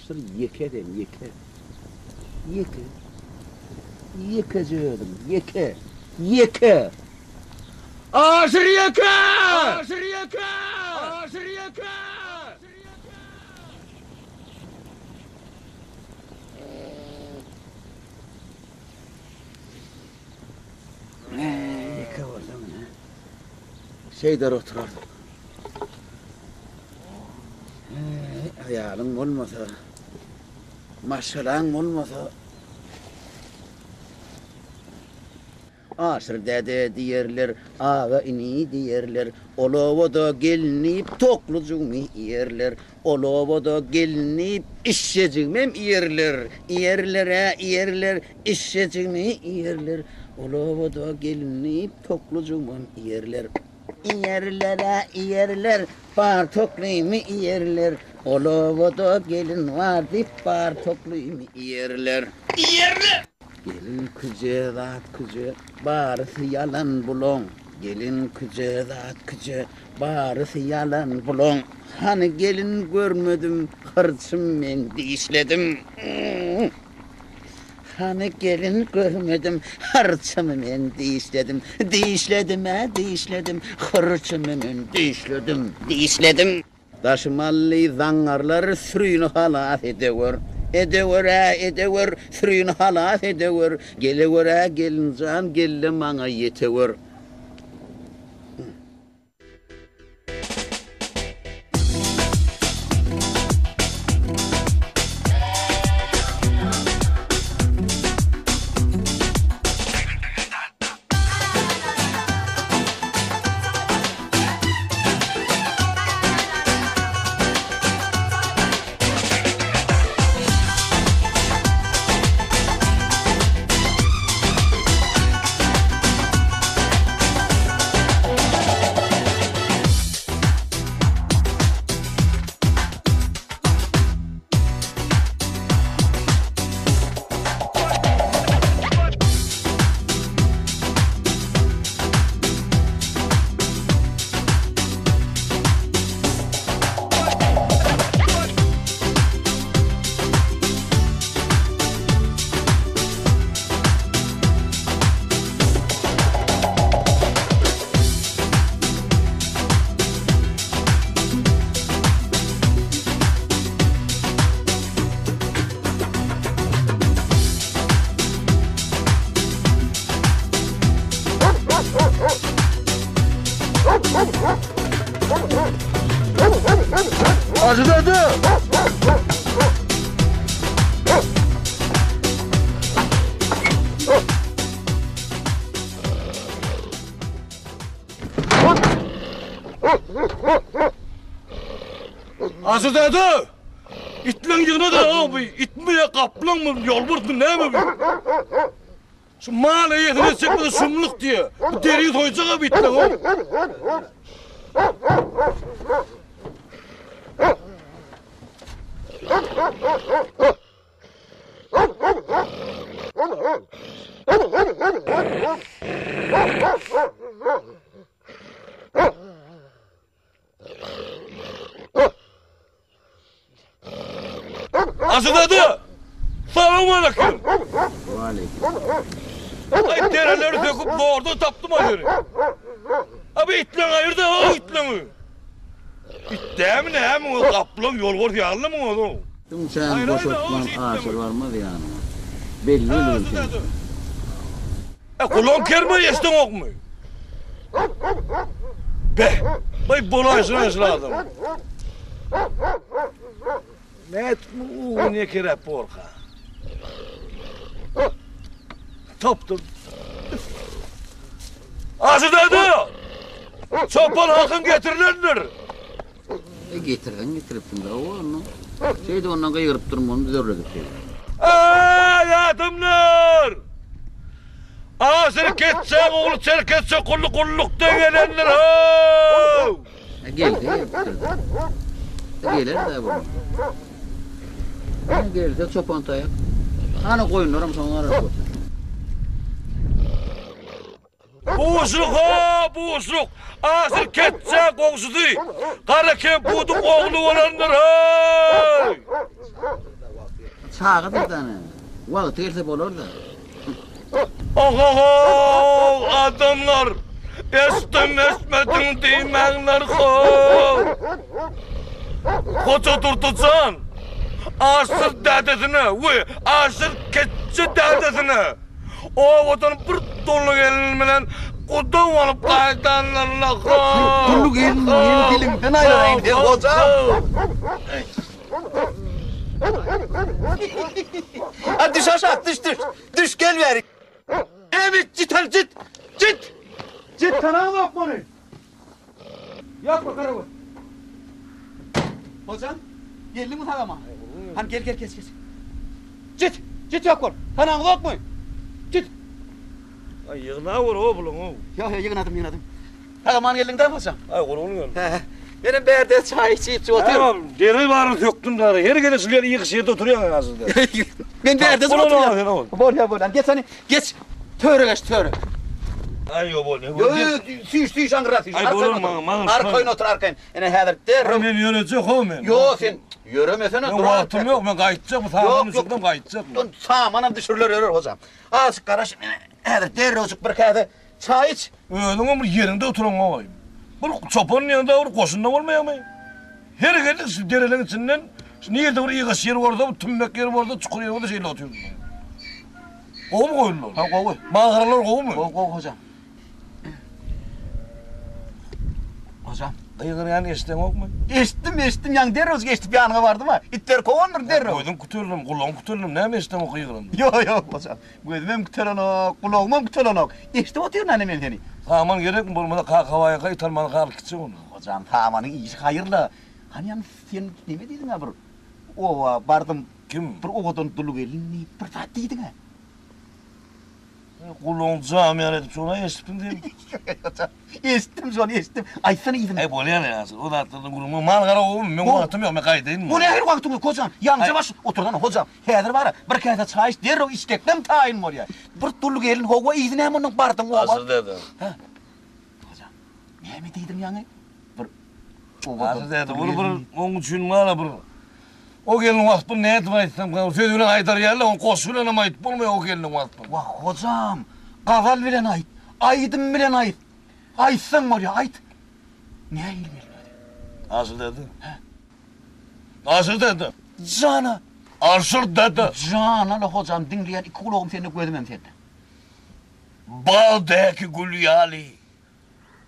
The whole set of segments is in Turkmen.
Aşyr ýeke sen, ýeke. Ýeke. Ýekeje özüň, ýeke. Ýeke! Aşyr ýeke! Aşyr ýeke! Aşyr ýeke! Ýeke bolsam ine. Şeýder oturardym. Aýalyň bolmasa, maşgalaň bolmasa. Aşyr däde diýerler, aga ini diýerler, Ol obada gelin diýip toklujygymy iýerler, Ol obada gelin diýip işşejigimem iýerler, Iýerler-ä iýerler, işşejigimi iýerler, Ol obada gelin diýip toklujygymam iýerler. Iýerler-ä iýerler, bar toklymy iýerler, Ol obada gelin bar diýip bar toklymy iýerler. Iýerler! Gelin küje, zat küje, barysy ýalan bulaň. Gelin küje, zat küje, barysy ýalan bulaň. Hany gelin görmedim, hyrçym men dişledim. Hany gelin görmedim, hyrçymy men dişledim. Dişledim-ä dişledim, hyrçymy men dişledim, dişledim. Daşymally zaňňarlar sürini halas edewür. Edewür-ä, edewür, sürini halas edewür. Gelewür-ä, gelinjan, gel-de maňa ýetewür. Hajy dede! Hajy dede! Itleň ýygnady ha bu. Itmi ýa gaplaňmy, ýolbarsmy näme bu? Şu mal eýesine etjek bolsa şumluk diýe. Bu deri soýjak ha bu itleň o. Asyzada! Salowmaleýkim! Waleýkim. Aý dereleri söküp zordan tapdym aý seni. A bu itleň aýyrda o itleňi. It dämi näme o gaplaň ýolbars ýalymy o? Tüňçäňi boşatman aşyr barmaz ýanyňa. Belli bilgin sen. E gulaň kerme eşdeňokmy? Be, baý bolaýşyn aýşyn adam. Nätip bu uguny ýekeräp borka? Tapdym. Aşyr däde! Çopan hakyň getirilendir. E getirseň getiripsiň-dä onda. Şeýdip ondan gygyryp durmagyny düzerledik şeýdip. Eý, adamlar! Aşyr Ketjäň ogly Çerkez Çokully gullukdan gelendir, how! E gelse gelipdir-dä. E geler-dä bu. E gelse çopan taýak. Hany goýunlaram şoňa garaşyp otyr. Buşluk-ha, buşluk! Aşyr Ketjäň goňşusy Gara Kempudyň ogly bolandyr, heý! Çagadyr da ine. Wagty gelse bolar-da. Ohohow adamlar eşdim eşmediň diýmäňler how. Hoja Durdyjan Aşyr dädesine we Aşyr keçje dädesine obadan bir dully gelin bilen guda bolup gaýdanlaryna how. Dully gelin meni diliňden aýraraýyn sen hoja. A düş aşak düş düş. Düş gel bäri. Evet cit hadi cit. Cit. Cit tanaňzok muny. Ýok garagöz. Hojam geldiňmi sagama? Hany gel gel geç geç. Cit cit ýok bol. Tanaňzokmy? Cit. Aý ýygnawer o buluň. Ýok ýok ýygnadym ýygnadym. Sag-aman geldiň-dä hojam. Aý gurgun geldim. Hä. Menem bärde çaý içip otyryn. Tamam, deri baryny sökdüm dara. Her gezek şu ýerde ýygyş ýerde oturýaň aslynda. Men bärde oturýan. Bolýa bolýa. Geç hany, geç. Töre geç, töre. Aý ýok bolýa. Ýok, ýok, süýş, süýş aňryra süýş. Aý bolar maňa, maňa. Arkaýyn otur, arkaýyn. Ine häzir derrew. Men ýörejek ho men. Ýok, sen ýöremesene, dur. Wagtym ýok, men gaýtjak, bu samany düşürdim, gaýtjak. Samanam düşüriler ýörer hojam. Azajyk garaş, häzir derrewjik bir käse Çaý iç. Özüňem bir ýeriňde oturan goý. Bir çopan diýende bir goşunda bolmaýarmy? Her gezek şu dereleň içinden şu nirde bir ýygaş ýer bolsa, bir tümmek ýer bolsa, çukur ýer bolsa şeýle otyrdyň. Gowumy goýunlar? Ha, gowy. Magralar gowumy? Gowy, gowy hojam. Hojam. Gygyrýany eşideňokmy? Eşitdim, eşitdim, ýaňy derrew eşidip ýanyňa bardym-a. Itler kowandyr derrew. Gözüň küteldim, gulagyň küteldim, näme eşideňok gygyranda? Ýok, ýok, hojam. Gözümem kütelenok, gulagymam kütelenok. Eşidip otyryn hany men seni. Saman gerekmi, bolmasa Kakabaýyňka Italmanyňka alyp gitjek ony. Hojam, samanyň işi haýyrla. Hany ýaňy sen neme diýdiň-ä bir oba bardym. Kim? Bir owadan dul gelin diýip bir zat diýdiň-ä. Gulagyň jam ýaly edip şony eşitipsiň sen. Hojam, eşitdim şony, eşitdim. Aýtsana yzyny. Äý bolýar ýa, o zatlardan gürrüň. Mal-gara gowumy? Meň wagtym ýok, men gaýdaýyn. O nähili wagtyň ýok, hojam? Ýaňja baş otursana, hojam. Häzir bar-a, bir käse çaý iç, derrew içdekdem taýyn bolýar. Bir dul gelin, hawa, yzy näme ondan bardyň oba? Aşyr däde. Hä? Hojam, näme diýdiň ýaňy? Bir obadan Aşyr däde, ol bir oň üçin bar-a bir o gelniň waspyny nädip aýtsam, söz bilen aýdar ýaly, ony goşgy bilenem aýdyp bolmaýar o gelniň waspyny. Wah, hojam, gazal bilen aýt, aýdym bilen aýt. Aýtsaň bolýar, aýt. Nähili gelin özi? Aşyr däde. Hä? Aşyr däde. Jana. Aşyr däde. Jana-la hojam, diňleýän iki gulagym sende, gözümem sende. Bagdaky gül ýaly,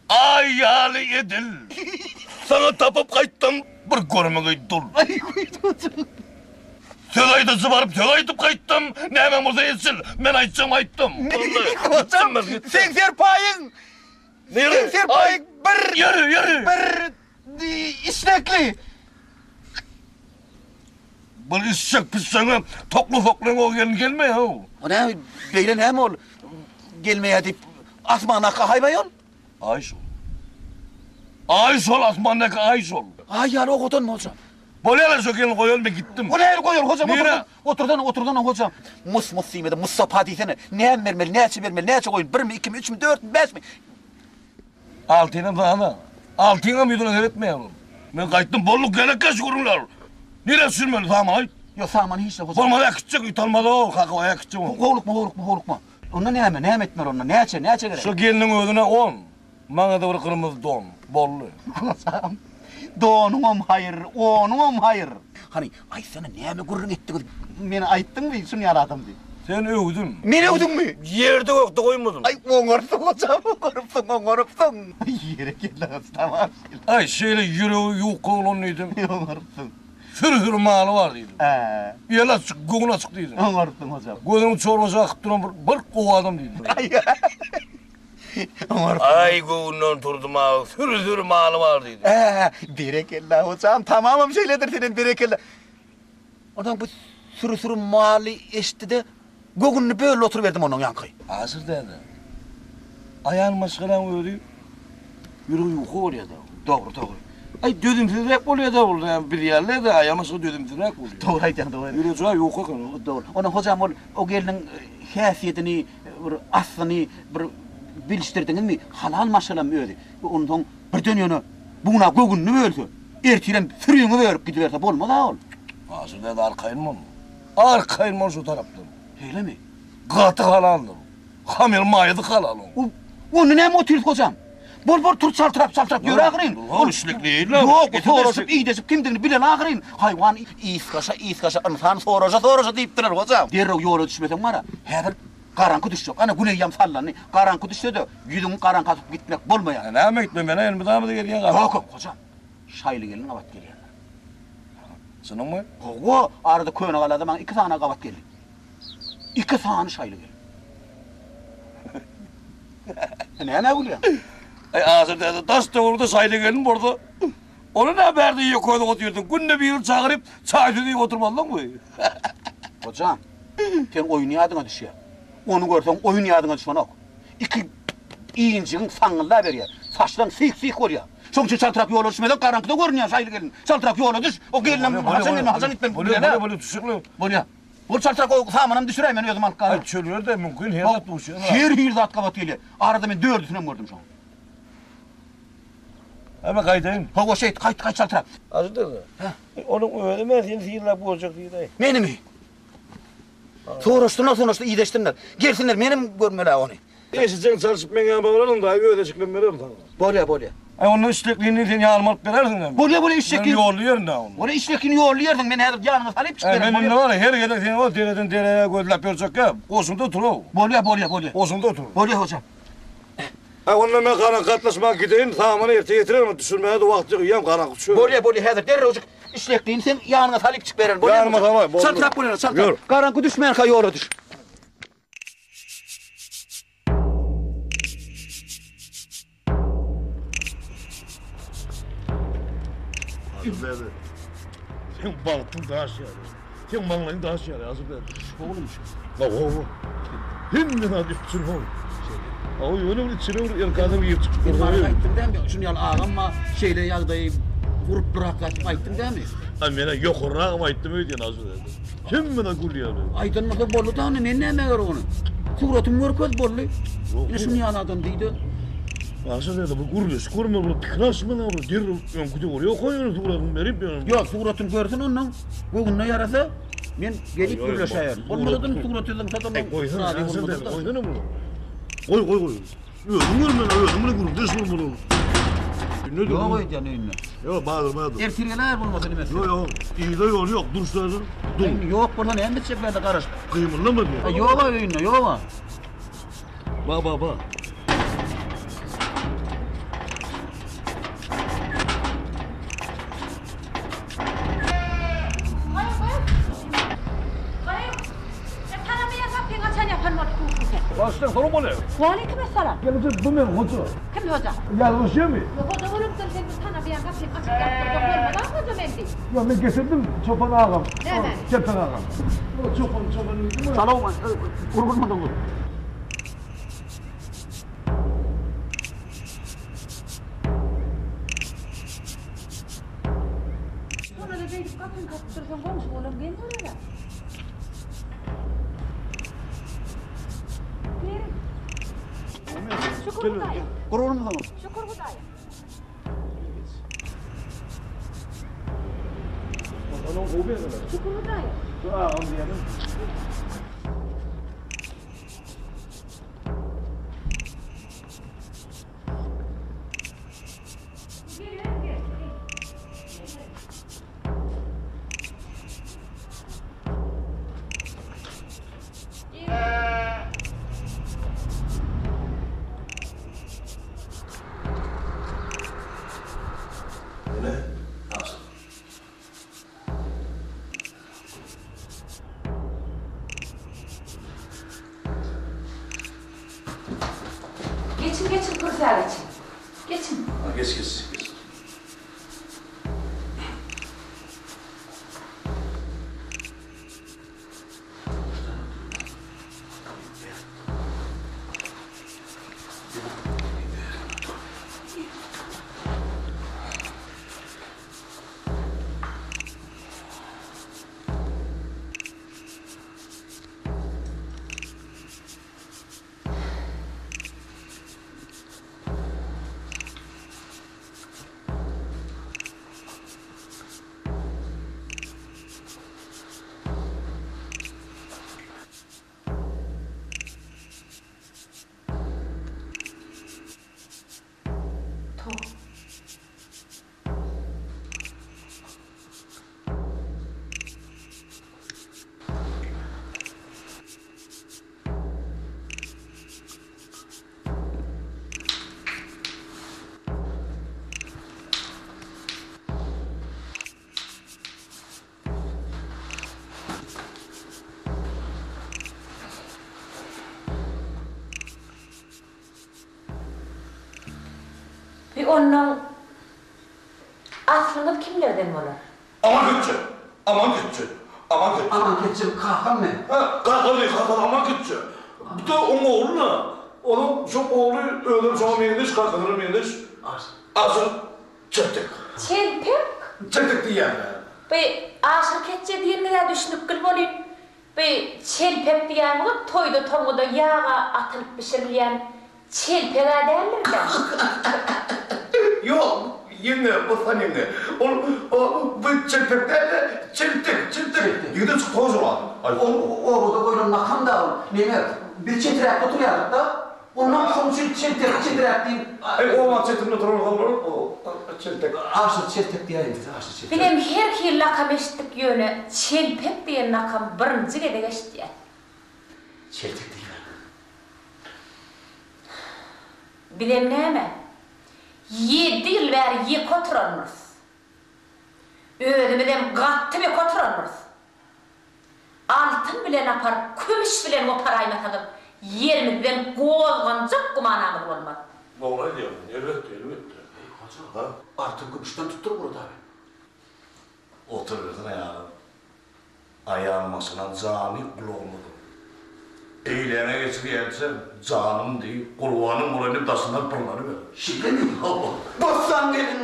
aý ýaly edil. Saňa tapyp gaýtdym bir görmegeý dul. Aý, hojam. Söz aýdyjy baryp söz aýdyp gaýtdym, nämäň bolsa etsin, men aýtjagymy aýtdym. Hojam, seň serpaýyň, seň serpaýyň bir. Ýeri, ýeri. Bir Işlekli. Bir işjek pişseňe tokly soklyň o gelin gelmeýär how. O näme beýle näme ol gelmeýär diýip asmandaky aý ol? Aý şol. Aý şol asmandaky aý şol. Aý ýaly owadan bolsa. Bolýar şo gelin goýaly men gitdim. O nähili goýaly hojam oturdan oturdan oturdan hojam. Mus mus diýmede Mustapa diýsene. Näme bermeli näçe bermeli näçe goýun birmi ikimi üçmi dörtmi bäşmi. Altynam sana. Altyňam ýüzüne seretmeýär ol. Men gaýtdym, bolduk, gerekkä şu gürrüňler. Nirä düşürmeli, saman aýt. Ýok, samany hiç-de hojam. Bolmasa äkitjek, it almaz-ow, kakabaý äkitjek ony. Howlukma, howlukma, howlukma. Onda näme, näme etmeli onda, näçe, näçe gerek? Şu gelniň özüne on, maňa-da bir gyrmyzy don. Boldy. Hojam, donuňam haýyr, onuňam haýyr. Hany, Aýtsana näme gürrüň etdiňiz? Meni aýtdyňmy şuny ýaly adam diýip? Sen öwdüm. Meni öwdüňmi? Ýerde gökde goýmadym. Aý oňarypsyň hojam oňarypsyň oňarypsyň. Ýere geldi tamam. Aý şeýle ýüregi ýuka oglan diýdim. Oňarypsyň. Süri-süri maly bar diýdim. Hä. Eli açyk, göwni açyk diýdim. Oňarypsyň hojam. Gözüniň çorbasy akyp duran bir bir gowy adam diýdim. Aý. Oňarypsyň. Aý göwünden turdum aga, süri-süri maly bar diýdim. Hä, berekella hojam, tamamam şeýledir senem berekella. Onsoň bu süri-süri maly eşitdi-de, göwnüni böldi oturyberdim onuň ýaňky. Aşyr däde, aýal maşgalaň özi ýüregi ýuka bolýar-da. Dogry, dogry. Aý dözümsizräk bolýar-da ol, biz ýaly-da aýal maşgala dözümsizräk bolýar. Dogry aýdýaň, dogry. Ýüregi juda ýuka eken. Dogry. Onsoň hojam ol o gelniň häsiýetini, bir aslyny bir bilişdirdiňizmi? Halal maşgalamy özi? Onsoň birden ýöne buna göwünini bölse, ertirem süriňi bölüp gidiberse bolmaz-a ol. Aşyr däde arkaýyn bol. Arkaýyn bol şu tarapdan. Şeýlemi? Gaty halaldyr. Hamyr maýasy halal oň. Onda näme otyrys hojam? Bol bol tur çaltyrap çaltyrap ýör ahyryn. Ol işlekli Ýok, soraşyp ideşip kimdigini bilen ahyryn. Haýwan ysgaşa ysgaşa ynsan soraşa soraşa diýipdirler hojam. Derrew ýola düşmeseň bara, häzir garaňky düşjek. Ana gün eýýäm sallandy. Garaňky düşse-de ýüzüňi garaňka atyp gitmek bolmaýar. Näme gitme men elmydama gelýän garaňky. Ýok, ýok hojam. Şaýly gelin gabat gelýändir. Çynyňmy? Hawa, arada Könegalada maňa iki sany gabat geldi. Iki sany şaýly gelin. Nämä gülýäň? Aý, Aşyr däde, daş-töwerekde şaýly gelin bolsa, ony nä bärde ýeke özüň otyrsyň? Günde birini çagyryp, çaý-süýt iýip oturmazlygyňmy? Hojam, sen oýun ýadyňa düşýär. Ony görseň, oýun ýadyňa düşenok. Iki injigiň saňňyldaberýär. Saçlaň syh-syh bolýar. Şoň üçin çaltrak ýola düşmeseň, garaňkyda görünýär şaýly gelin. Çaltrak ýola düş, o gelinem haçan gelmeli, haçan gitmeli Bolýar, bolýar, bolýar, düşekle. Bolýar. Bol çaltrak o samanam düşüräý, men özüm alyp galaryn. Aý, çöl ýerde mümkin her zat duşýar. Her hili zat gabat gelýär. Arada men dördüsinem gördüm şoň. Aý, men gaýdaýyn. Hawa, şeýt, gaýt, gaýt çaltrak. Ajy däde. Hä? Onuň özi men seni synlap görjek diýdi-aý. Menimi? Soraşsynlar, sonaşdy, ideşsinler. Gelsinler, menem görmeli-ä ony. Eşitseň çalşyp meň ýanyma baralyň daýy öz eşiklerimi bererin saňa. Bolýa bolýa. Aý onda işlekini sen ýanyma alyp berersiň hem. Bolýa bolýa işlekini. Men ýolly ýerin da onda. Bolýa işlekini ýolly ýersiň men häzir ýanyňa salyp çyk bererin. Aý men indi bar her gezek seni o dereden derä gözläp ýörjekkä goşuňda otur-ow. Bolýa bolýa bolýa. Goşuňda otur. Bolýa hojam. Aý onda men garaňky gatnaşmaga gideýin samany erte getirerin düşürmäge-de wagt ýok eýýäm garaňky düşer. Bolýa bolýa häzir derrewjik işlekini sen ýanyňa salyp çyk bererin bolýa. Ýanyma salaý boldy. Çaltrak bolýa çaltrak. Garaňky düşmänkä ýola düş. Azyr Sen bagtyň daş ýaly. Sen maňlaýyň daş ýaly Azyr däde. Oglum şu. Hawa. Hemme zat üpjün hol. Hawa ýöne bir içine bir erkana girip çykyp Men maňa aýtdyň dämi? Şuny ýaly agam bar, şeýle ýagdaýy gurup durakla diýip aýtdyň dämi? Ha menä ýokarragam aýtdym öýdýän Azyr däde. Hemme zat gülýärdi. Aýdan bolsa boldy da onda men nämä gerek ony. Suratymy görkez boldy. Ine şuny ýaly adam diýdi. Aşyr däde bu gürleşip görme bu pikir alyşma da bu derrew öňküde bolýa okaý ýöne suratyny berip ýöne. Ýok suratyny görsün ondan göwnüne ýarasa men gelip gürleşäýerin. Bolmasa da suraty zyňsa da men razy bolmadym da. Goýsana muny. Goý goý goý. Özüň görmeli, özüň bilen gürrüňdeş bolmaly ol. Ýok öýdýän öýünde. Ýok, bardyr, bardyr. Ertir geläýer bolmasa nimesi. Ýok, ýok. Yza ýol ýok, dur şu ýerde. Dur. Indi ýok bolsa näme etjek bärde garaşyp. Gymyldama diýýär. Ýok-a öýünde, ýok-a. Ba, ba, ba. Başda soru bolýar. Waleýkim essalam. Gelip bu men hoja. Kim hoja? Ýalňyşýarmy? Hoja bolupdyr sen bir tanamaýan gapyny açyp ýapdyrjak bolma-da hoja men diý. Ýok men getirdim çopan agam. Näme? Kepek agam. Çopan çopan diýdim. Salowma urgulmadyň. Şonda-da beýdip gapyny kakyp dursaň goňşy-golam geň görer-ä. Geliň. Şükür Hudaýa. Gurulmadyňyz. Şükür Hudaýa. Şükür Hudaýa. Şu agam diýenim. Geçiň, geçiň, kürsä geçiň. Geçiň. Geç, geç, geç. onnoň aslyňyz kimlerden bolar? Aman ketçe! Aman ketçe! Aman ketçe! Aman ketçe kakam men. Hä, kakasy, kakasy Aman ketçe. Bu-da oň ogly-da. Onuň şo ogly özem şoňa meňzeş, kakasyna meňzeş. Aşyr. Aşyr çeltek. Çeltek? Çeltek diýýärler. Bu Aşyr ketçe diýeniňiz-ä düşnükgil bolyn. Bu çelpek diýýäniňiz toýda-tomguda ýaga atylyp bişirilýän çelpeg-ä däldir-dä? Ýok, ýeňňe, Bossan ýeňňe. Ol, o, bu çelpek däl-de, çeltek, çeltek. Ýigide çykdy şol adam. Aý. Ol obada goýlan lakam-da ol. Neme, biz çetiräkde oturýardyk-da. Ondan soň çel, çeltek, çetiräk diýip. Aý, obaň çetinde oturansoňlar, o, çeltek. Aşyr çeltek diýäýiň siz, Aşyr çeltek. Bizem her hili lakam eşitdik, ýöne çelpek diýen lakamy birinji gezek eşitýäs. Çeltek diýiberiň. Bizem näme, ýedi ýyl bäri ýeke oturanmyrys. Özümizem gaty bek oturanmyrys. Altyn bilen aparyp, kümüş bilen goparaýmasaňyz, ýerimizden gozganjak gümanamyz bolmaz. Dogry aýdýaň, elbetde, elbetde. Eý, hoja, altyn kümüşden tutdur Murat abi. Oturybersene ýaly. Aýal maşgalaň jany gulagyndadyr. Eýläňe geçirýänçä janym diý, gurbanym bolaýyn diýip daşyndan pyrlanyber. Şeýlemi? Hawa. Bossan gelin,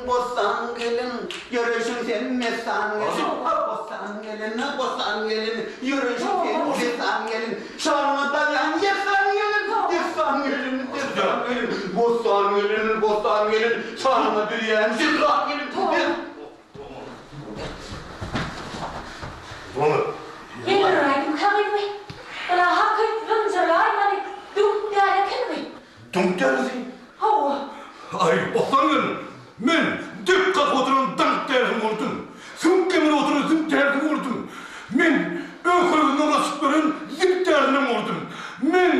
bossan gelin, ýöreýşiň sen messan gelin. Bossan gelin, bossan gelin, ýöreýşiň sen messan gelin. Şanyňa daýan ýessan gelin, dessan gelin, dessan gelin. Bossan gelin, bossan gelin, şanyňa düzýän dessan gelin. Geldiräýdim-hä gyzmy? Ynha hakyt zynjyrlaýmaly düňk däl ekenmi? Düňk dälisi? Hawa. Aý, Bossan gelin, men dek kakyp oturan daňk dälsin gördüm. Süňk gemirip oturan süňk dälsin gördüm. Men öňküliginden gaçyp ýören zink dälsinem gördüm. Men,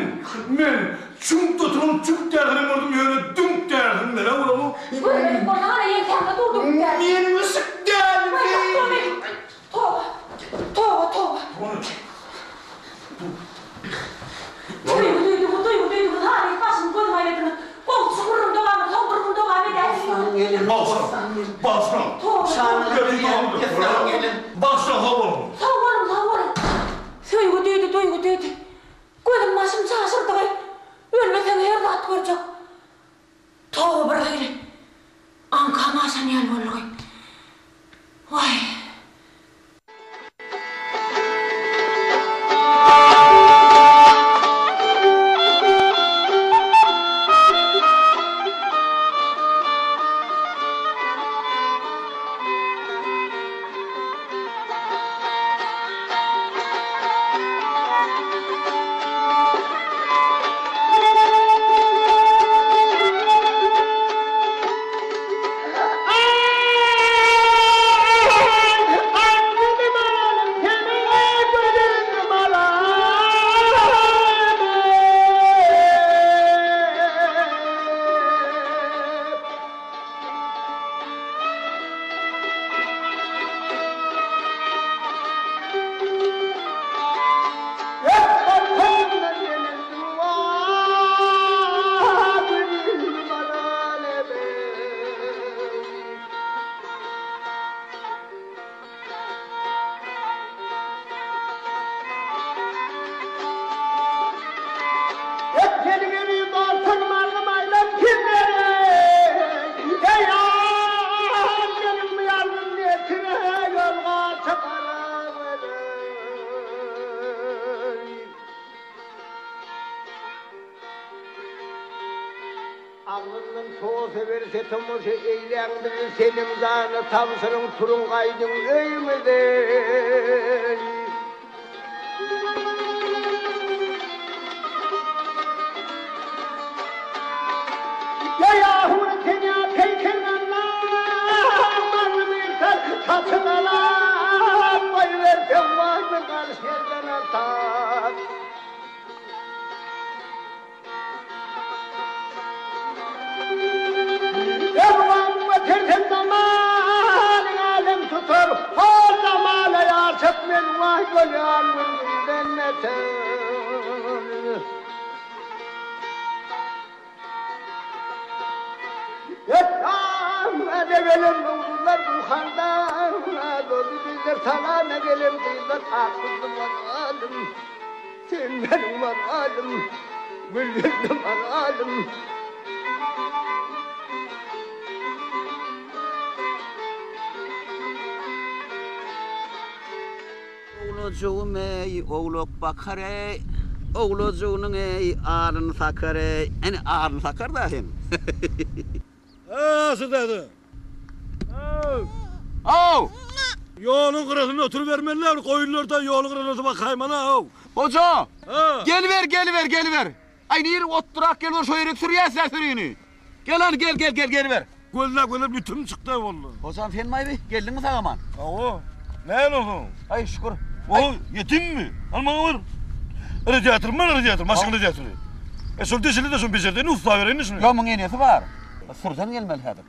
men çüňkde oturan çüňk dälsinem gördüm, ýöne düňk dälsin men-ä göremow. Görmedik bolsaň ana ýeňsäňde dur düňk däl. Men myşyk dälmi? Toba, toba, toba. Duýgy duýdugy, duýgy duýdugy, taryh başyny gözüme aýladyňyz. Gowusy gürrüň dowamy, soň bir gün dowam edäýsin. Bagyşlaň, bagyşlaň. Toba, toba. Bagyşlaň, sag boluň. Sag boluň, sag boluň. Söýgi düýdi, duýgy düýdi. Gözüm başym çaşyrdygy. Ölmeseň her zat görjek. Toba birhili aňkam aşan ýaly boldugy. Waý. Agzyndan tosa berse tomaşa eýläň bizi seniň jana tabşyryň turuň gaýdyň öýüňize. Gelen nowruzlar Buhardan Doldy bizler salama gelen gyzlar Ak gyzly maralym Sen meniň maralym Gül ýüzli maralym. Owlajygym eý, owlak bakar eý, Owlajygynyň eý, alyny sakar eý, Ene, alyny sakar-da hem. Eý, Aşyr däde! Aw! Ýoluň gyrasynda oturybermeli-dä, bir goýunlar-da ýoluň gyrasynda bakaýmaly-ow. Hoja! Geliber, geliber, geliber! Aý, nirä otdurak geliber, şo ýere sürýäs-dä sürini. Gel hany, gel, gel, gel, geliber. Gözläp-gözläp ýütüm çykdy boldy. Hojam, senmi aý bi? Geldiňmi sag-aman? Hawa. Näme onsoň? Aý, şükür. O, ýetimmi? Al maňa ber. Radiator bar, radiator, maşyn radiatory. E şol deşildi-de şony bejerdeýin, ussa bereýin şuny. Ýok, muň enesi bar. Sürden gelmeli häzir.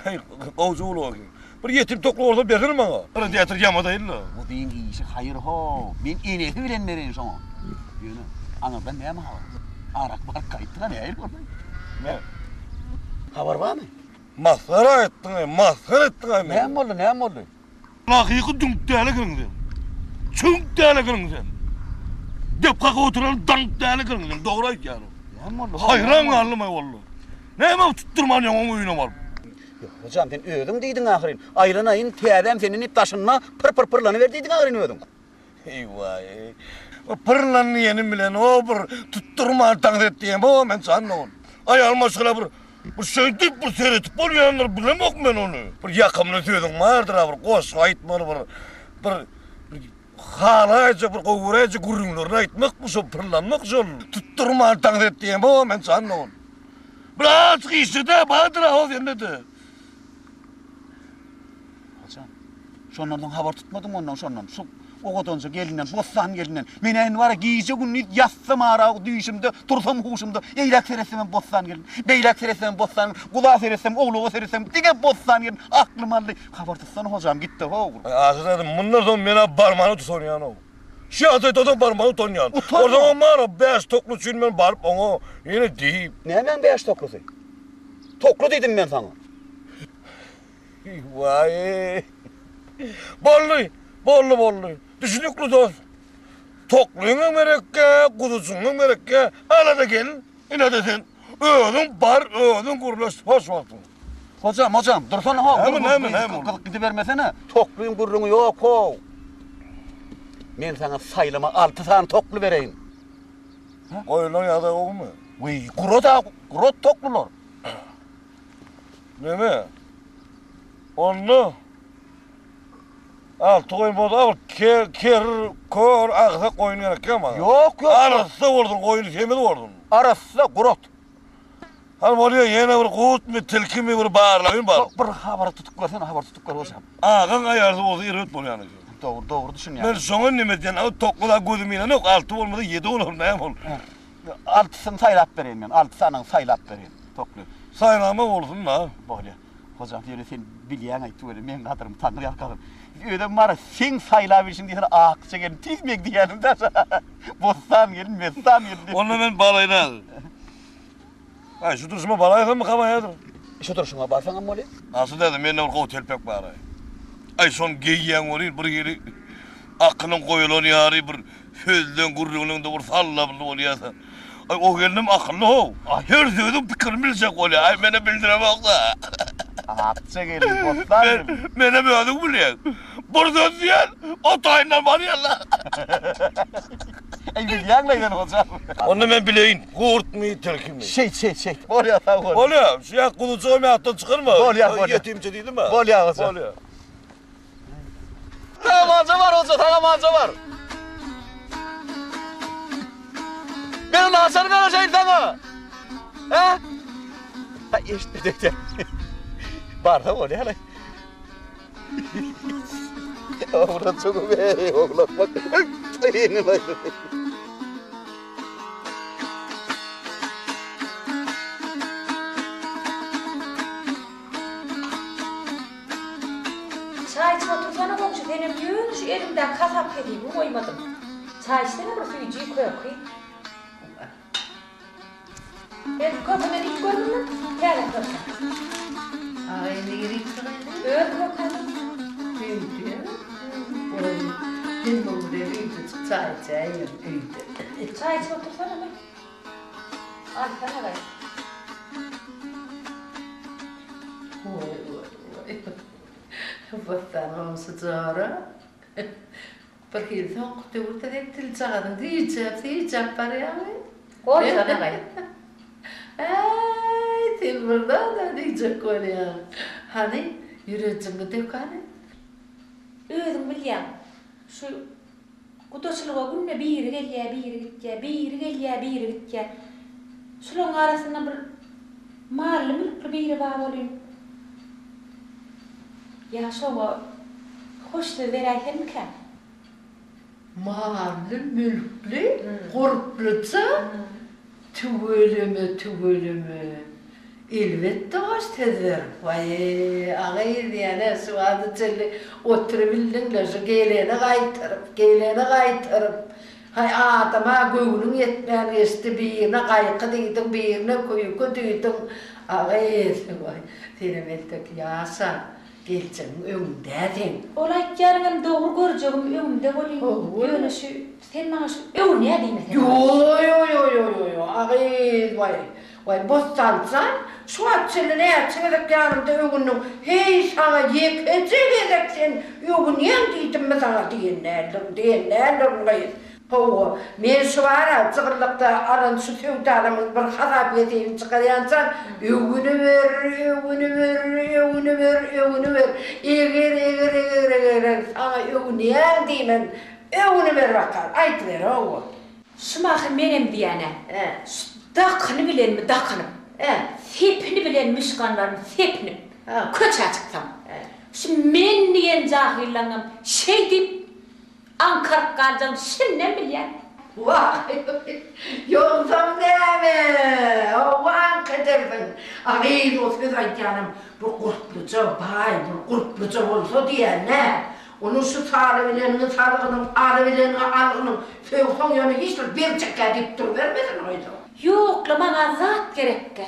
Heý, gowja ulag eken. Bir ýetim tokly bolsa bersene maňa. Radiator ýamadaýyn-da. Guzyň işi haýyr-how. Men enesi bilen bereýin şoňa. Ýöne, aňyrdan näme habar? Arak baryp gaýtdyň-a, nähili boldy? Näme? Habar barmy? Masgara etdiň-aý, masgara etdiň-aý meni. Näme boldy, näme boldy? Hakyky düňk däl ekeniň sen. Çüňk däl ekeniň sen. Dep kakyp oturan daňk däl ekeniň sen. Dogry aýdýan. Näme boldy? Haýran galdym-aý walla. Näme tutdurman ýaňy oň öýüne baryp. Ýok, hojam, sen özüň diýdiň ahyryn. Aýlanaýyn, täzäm senden diýip daşynda pyr-pyr pyrlanyber diýdiň ahyryn özüň. Eý-waý. O pyrlan diýenim bilen o bir tutdurman tans et diýen o men jan dogan. Aýal maşgala bir bir şeýdip bir seretip bolýandyr bilemok men ony. Bir ýakymly sözüň bardyr-a bir goşgy aýtmaly bir bir bir halaýjak bir gowy göräýjek gürrüňlerini aýtmakmy şo pyrlanmak şol tutdurman tans et diýen o men jan dogan. Bir azajyk işle-de bardyr-a o sende-de. Haçan? Şondan soň habar tutmadyňmy ondan şondan? Şu owadanja gelinden, Bossan gelinden. Men-ä indi bar-a gije-gündiz ýatsam ara düýşümde, tursam huşumda, eýläk seretsemem Bossan gelin, beýläk seretsemem Bossan gelin, guza seretsem, owlaga seretsem diňe Bossan gelin aklym aldy. Habar tutsana hojam, gitdi how. Aý Aşyr däde, mundan soň men-ä barmana utanýan-ow. Şu ýagdaýda-da barmana utanýan. Utanma. Onsoňam bar-a bäş tokly üçin men baryp oňa ýene diýip. Nämäň bäş toklusy? Tokly diýdim men saňa. Waý. Boldy, boldy, boldy. Düşünikli dost. Toklyňam gerekkä, guzuçyňam gerekkä. Ala-da gel, ine-de sen. Özüň bar, özüň gürleş, hoş wagtyň. Hojam, hojam, dursana how. Näme, näme, näme boldy? Gyzyp gidibermesene. Toklyň gürrüňi ýok how. Men saňa saýlama alty sany tokly bereýin. Goýlan ýagdaý gowumy? Wiý, gurat-a, gurat toklular. Neme? Onda alty goýun bolsa bir ker, ker, kör, agsak goýun gerekýä maňa. Ýok, ýok. Arassa bolsun, goýun semiz bolsun. Arassa, gurat. Hany bolýa, ýene bir gurtmy, tilkimi bir barlaýyn baryp. Bir habar tutup görsene, habar tutup gör hojam. Agaň aýarsy bolsa erbet bolýan eken. Dogry, dogry düşünýän. Men şoňa neme edýän, a tokga gözüm ilenok, alty bolmasa ýedi bolar, näme bol. Altysyny saýlap bereýin men, alty sanyny saýlap bereýin, tokly. Saýlama bolsun-da. Bolýa. Hojam, ýöne sen bilýäň aýtdy weli, meň gadyrymy Taňry ýalkasyn. Özem bar, seň saýlap bilşiň diýsene, akja gelin tiz meň diýýänim-dä. Bossan gelin, messan gelin diýip. Onda men baraýyn häzir. Aý, şu durşuma baraýsammy häzir? Şu durşuňa barsaňam bolýa. Asyl däde, mende bir gowy telpek bar-aý. Aý, şony geýýäň welin, bir hili akylyň goýalan ýaly bir Sözleň gürrüňiňde bir sallably bolýa-da. Aý, o gelnem akylly-how. Her sözüň pikirini biljek bolýa. Aý, menem bildiremok-da. Akja gelin, bossan gelin. Menem özüň bilýäň. Bir söz diýen, o taýyndan barýan-la. Aý, bilýäň-le sen, hojam. Onda men bileýin, gurtmy, tilkimi? Şeýt, şeýt, şeýt. Bolýa, sag bol. Bolýa, şu ýa guzujygam ýatdan çykarma. Bolýa, bolýa. Ýetimçe diýdim-ä. Bolýa, hojam. Bolýa. Saňa mança bar hoja, saňa mança bar. Men ony haçan garaşaýyn saňa? Hä? Ha, eşitmedik. Barsa bolýar. Oglan çogum, ey, oglan bak. Eýni bak. Çaý içip otursana goňşy senem ýöne şu eliňdäki hasap hesibiňi goýmadyň. Çaý içsene bir süýji köki. Sen kökeden iýip gördüňmi? Täze köke. Agaý nirä çykaýdy? Öz kökämiň. Öýde. Goý, sen bu bilen öýde çyk çaý içäýelim öýde. Çaý içip otursana men. Alsana gaý. Goý, goý, goý. Bossan goňşy jora. Bir hili soňky döwürde sen tiljagazyň süýjäp, süýjäp barýaňy. Goýsana gaý. Äý, sen bir zad-a diýjek bolýaň. Hany, ýürejiňi dök hany. Özüň bilýäň, şu gudaçylyga günde biri gelýär, biri gitýär, biri gelýär, biri gitýär. Şularyň arasynda bir mally-mülkli biri bar welin, ýa şoňa hoş söz beräýsemmikäm? Mally-mülkli, gurpluja, tüweleme, tüweleme. Elbetde hoş söz ber. Waý, agyz diýýän-ä, şu wagta çenli oturybildiň-le, şu geleni gaýtaryp, geleni gaýtaryp. Haý, adama göwnüň ýetmän geçdi, birine gaýky diýdiň, birine küýki diýdiň. Agyz, waý, senem entek ýaş-a. Geljegiň öňünde seň. Ol aýtýanyňam dogry görjegim öňümde welin ýöne şu sen maňa şu öwünýä diýmesene. Ýoýoýoýoýoýo agyz waý waý Bossanjan şu wagt çenli näçe gezek ýanymda öwündiň heý saňa ýekeje gezek sen öwünýäň diýdimmi saňa diýen däldirin diýen däldirin gyz. Hawa, men şu ara jygyllykda alan şu söwdalamyň bir hasap-hesibini çykarýançam, öwüniber, öwüniber, öwüniber, öwüniber, eger, eger, eger, eger, saňa öwünýän diýmen, öwüniber bakalym, aýdyber, hawa. Şu mahy menem diýýän-ä, şu dakyny bilenmi dakynyp, sepini bilen müşkanlarymy sepinip, köçä çyksam, şu men diýen jahyllaňňam şeýdip, Aňkaryp galjagyny şindem bilýän. Wah, ýogsam näme, hawa aňk edersiň. A gyz, o söz aýdýanam bir gurpluja, baý, bir gurpluja bolsa diýýän-dä. Onuň şu salybileniňi salgynyň, alybileniňi algynyň, sögseň ýöne hiç bir berjekkä diýip durubermesin goýsa. Ýok-la, maňa zat gerekkä.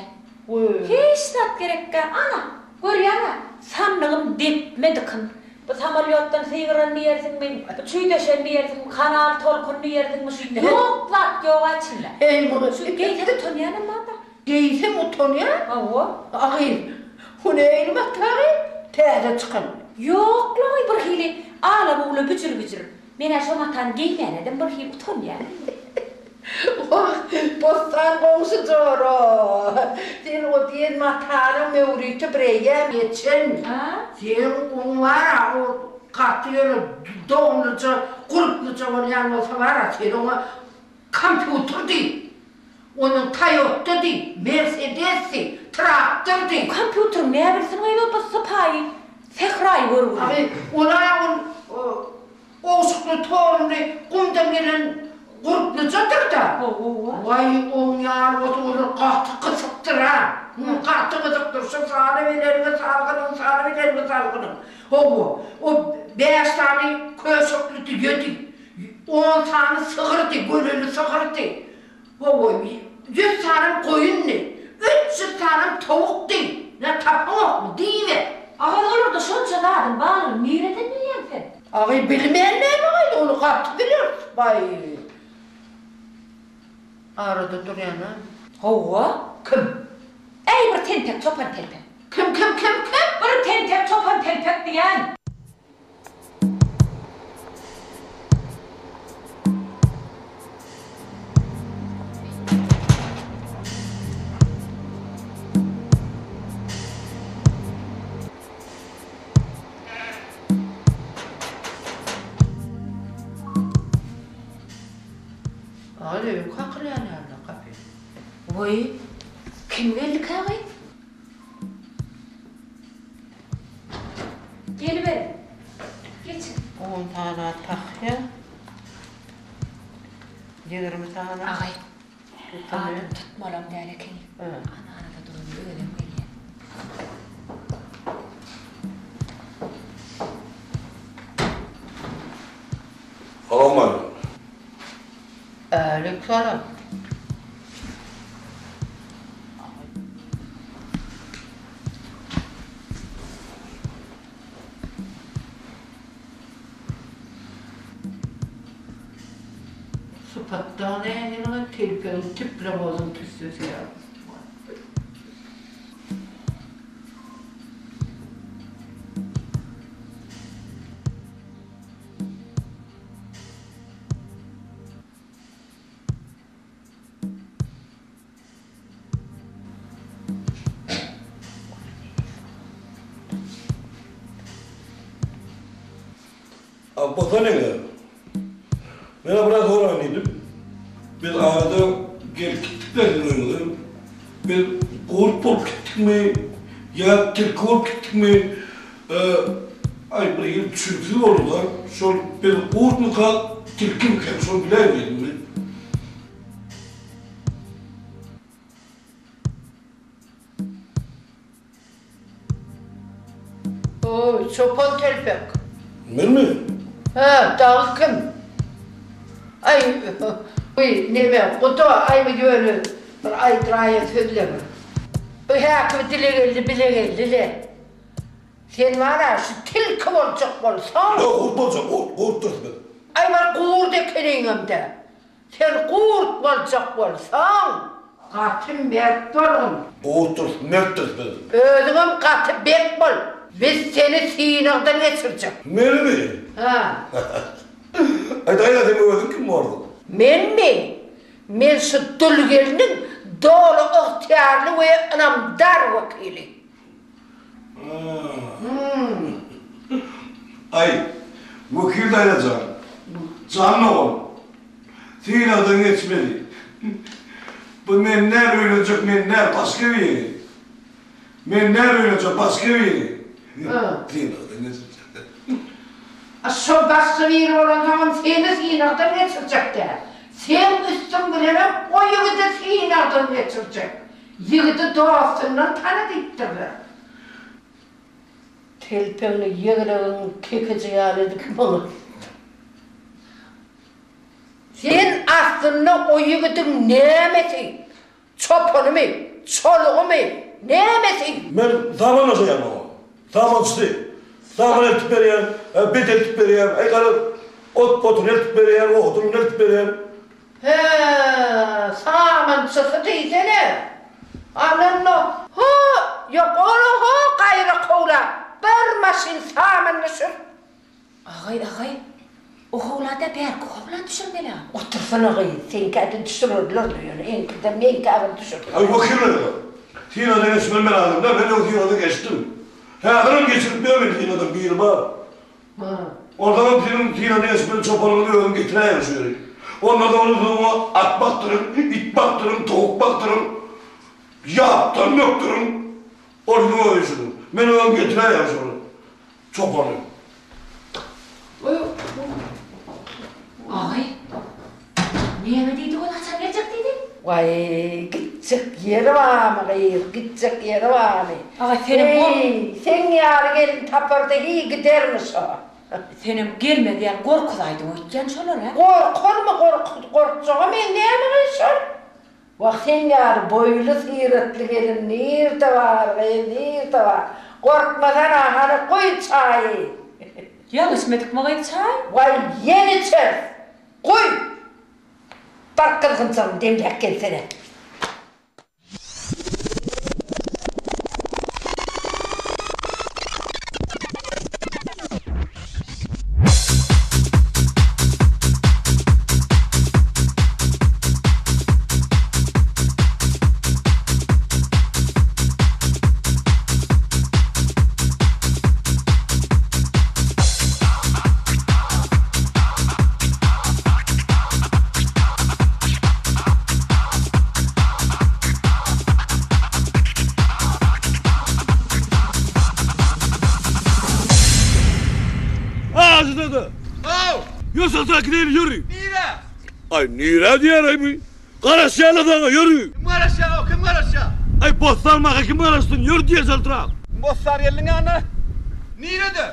Hiç zat gerekkä. Ana, Görýäň-ä, sandygym depme dykyn. Bu samolýotdan sygyran diýersiňmi, bu çüý deşen diýersiňmi, kanal tolkun diýersiňmi, şu ýok zat ýog-a içinde. Eý, muny Şu geýsem utanýanam bar-da. Geýsem utanýan? Hawa. A gyz, bu neýli matagy? Täze çykan. Ýok-la, birhili ala-bula büjür-büjür. Men-ä şo matany geýmäne-dem birhili utanýan. Wah, Bossan goňşy jora, sen o diýen matanyň möwriti bireýýäm geçen. Seň oň bar-a, o gaty ýöne dogumlyja, gurpluja bolýan bolsa bar-a, sen oňa kompýuter diý, onuň Toýota diý, Mersedes diý, traktor diý. O kompýuteriň näbilsin gyz o bu sypaýy, sähraýy görgüli. Aý, ol-a ol Gowşukly torunly gumdan gelen gurplujadyr-da. Waý, oň ýaly bolsa olar gaty gysykdyr-a. Gaty gysykdyr. Şu salybileniňi salgynyň, salybileniňi salgynyň. Hawa, o bäş sany köşekli düýedi, on sany sygyrdy, göleli sygyrdy. Hawa, ýüz sanam goýundy, 300 sanam towukdy. Nä tapaňokmy, diýiber. Agyz olarda şonça zadyň barlygyny nireden bilýäň sen? Agy bilmän näme gaýda ony gaty bileris baý. Arada durýan-a. Hawa. Kim? Äý bir tentek çopan telpek. Kim kim kim kim? Bir tentek çopan telpek diýýän. Aý, öýüň kakylýan ýaly gapy. Waý, kim geldikä gyz? Geliberiň. Geçiň. On sany tahýa, 20 sany. Agaý, Adam tutmalam däl ekeni. Ana-arada duran özem gelýär. Salowmaleýkim. Äleýksalam. Gazapdan nähili telpegiň teplowozyň tüssesi ýaly. Abbas ene, men-ä biraz soraýyn diýdim. Biz arada gelip gitdik-dä siziň öýüňize. Biz gurt bolup gitdikmi ýa tilki bolup gitdikmi, aý bir hili düşüniksiz boldy-da. Şol biz gurtmyka, tilkimikä, şony biläýin diýdim men. Oý, çopan telpek. Menmi? Hä, dagy kim? Aý, bu neme, guda, aý bu ýöne bir aýdyraýan sözlemi. Bu häkimi dile geldi, bile geldi-le. Sen bar-a, şu tilki boljak bolsaň. Ýok, gurt boljak, gurt, gurtdurys biz. Aý, bir gurt ekeniňem-dä. Sen gurt boljak bolsaň, gaty mert bolgun. Gurtdurys, mertdiris biz. Özüňem gaty bek bol. Biz seni synagdan geçirjek. Menimi? Hä. Aýdaýla, sen özüň kim borduň? Menmi? Men şu dul gelniň doly ygtyýarly we ynamdar wekili. Aý, wekil daýza jan, jan ogul, synagdan geçmeli. Bu men däl öýlenjek men däl, başga biri. Men däl öýlenjek, başga biri. Synagdan geçirjek. A şol başga biri bolansoňam seni synagdan geçirjek däl. Seň üstüň bilenem o ýigidi synagdan geçirjek. Ýigidi dostundan tana diýipdirler. Telpegini ýegregiň kekiji ýaly edip maňa Sen aslynda o ýigidiň nämesi? Çopanymy? Çolugymy? Nämesi? Men saman daşaýan oňa. Samançysy. Saman eltip berýän, bet eltip berýän, aý garaz, ot-potuny eltip berýän, odunyny eltip berýän. Hä, samançysy diýsene. Alanda, ho, ýok, ol-a ho, gaýra howla bir maşyn saman düşür. Agaý, agaý, o howla-da bärki howla düşürmeli-ä. Otursana gyz, seňkä-de düşürerler-le, ýöne eňkiden meňkä bir düşürseler. Aý, wekil daýza, synadan geçmeli men adam däl, men öň synadan geçdim. Häzirem geçirip ýör meni synadan, biri bar. Onsoňam siziň synany eşitmeli çopanyňyzy özüm getiräýerin şu ýere. Ondan soňra siz oňa at bakdyryň, it bakdyryň, towuk bakdyryň, ýapdan bökdüriň. Ol siziň öz işiňiz. Men özüm getiräýerin şol çopany. Aý, näme diýdi ol, haçan geljek diýdi? Waý, gitjek ýeri barmy gyz, gitjek ýeri barmy? Aga, senem gor. Heý, seň ýaly gelin taparda hiý gidermi şo? Senem gelmez ýaly gorkuzaýdyň öýtýän şolar-a? Gorkarmy, gorkjaga meň näme gyz şol? Wah, seň ýaly boýly syratly gelin nirde bar, gyz, nirde bar? Gorkmasana, hany guý çaýy. Ýaňy içmedikmi gyz çaý? Waý, ýene içeris. Guý! Bar gyzgynjagyňy demläp gelsene. Aziz Haw! Ýör saltrak gideýli ýöri. Nirä? Aý nirä diýer-aý bu? Garaşýarlar saňa ýöri. Kim garaşýar-ow, kim garaşýar? Aý bossan maňa kim garaşsyn, ýör diýer saltrak. Bossan geldiň ýanyna. Nirede?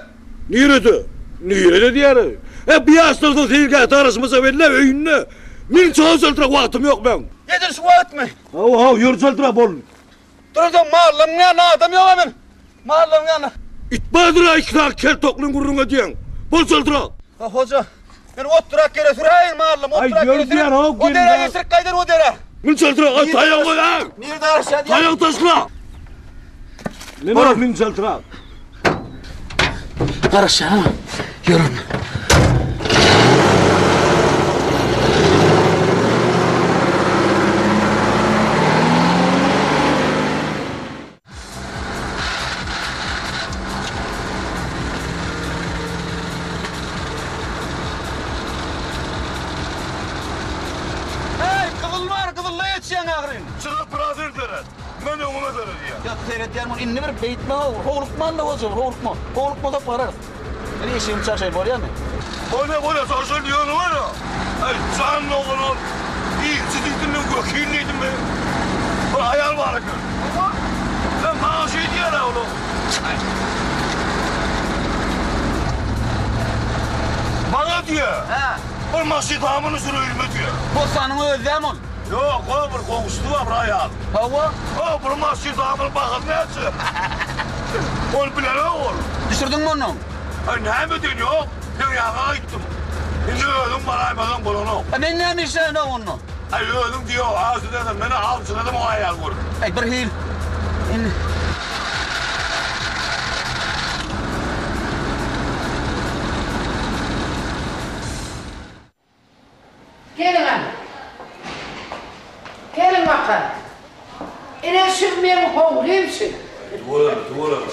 Nirede? Nirede diýer-aý. E bu ýaşlardan seýilgähde garaşmasa belle öýünde. Meň çaga saltrak wagtym ýok meň. Edil şu wagtmy? Hawa, hawa, ýör saltrak bol. Duruzam mallaryň ýanynda adam ýok-a men. Mallaryň ýanynda. It bardyr-a iki sany kel toklyň gürrüň edýäň. Bol çaltrak. Ha hoja. Men otdurak ýere süräýin mallym, otdurak ýere süräýin. O derä geçirip gaýdan o derä. Mün çaltyrak, aý taýak goý, aý. Nirde garaşýar diýýär. Taýak taşla. Neme mün çaltyrak. Garaşýar. Ýörün. Eý, gyzyl bar, gyzylda geçýäň ahyryn. Çykyp biraz irdelet. Men öňüme seredýän. Ýa seredýän bol, indi bir beýtme, howlukman-da bolsa, howlukma. Howlukmasak bararys. Men eşigimi çarşaýyn, bolýamy? Bolýa, bolýa, çarşaýyn diýeniň bar-a. Eý, jan oglan, ilçi diýdim men, wekil diýdim men. Bir aýal bar eken. Sen maňa şeý diýýär-ä ol. Maňa diýýär. Hä. Bir maşyn tamyny sürüýinmi diýýär. Bossanyň özi dämi ol? Ýok, o bir goňşusy bar bir aýal. Hawa. O bir maşyn tamynyň bahasy näçe? Ony bilenok ol. Düşürdiňmi onnoň? Aý näme edeýin, ýok, seň ýaňa aýtdym. Indi özüň baraýmasaň bolanok. A men näme işläýin-ow onda? Aý özüň diýow, aljyradym, men aljyradym o aýaly görüp. Aý bir hil indi. Geliň hany. Geliň bakalym. Ine şu meň howlym şu. Tüweleme, tüweleme.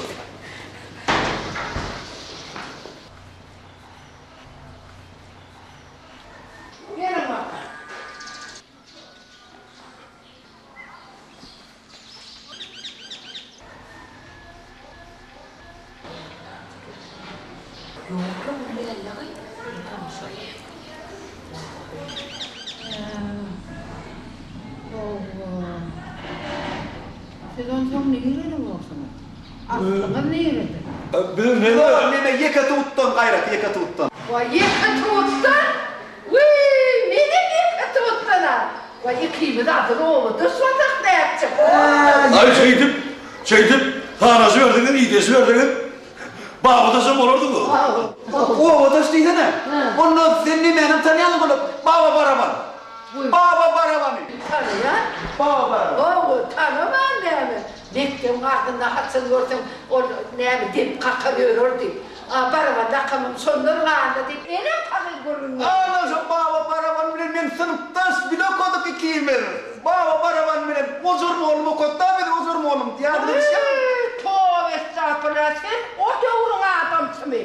Geliň bakalym. Siz onsoň nireli bolsuňyz? Aslyňyz nirede? Biz neme? Neme ýeke tutdan gaýrat, ýeke tutdan. Waý, ýeke tutdan? Wiý, menem ýeke tutdan-a. Waý, ikimiz adyl obadaş bolsak nätjek? Aý, şeýdip, şeýdip, sanaşyberseňiz, ideşiberseňiz, babadaşam bolardyňyz. Obadaş diýsene. Onda sen nemänem tanýaň bolup, Baba Baraban. Baba Barabany. Tanaýan. Baba Baraban. Hawa, tanaman näme. Mekdebiň agzynda haçan görseň, ol näme dep kakar ýörerdi. A Baraban lakamym şondan galdy diýip, enem pahyr gürrüň berdi. Ana şo Baba Baraban bilen men synpdaş, bile okadyk ikimiz. Baba Baraban bilen Ojar mugallym okatdy-a bizi, Ojar mugallym. Ýadyňa düşýärmi? Wiý, toba estagpurla, sen o döwrüň adamsymy?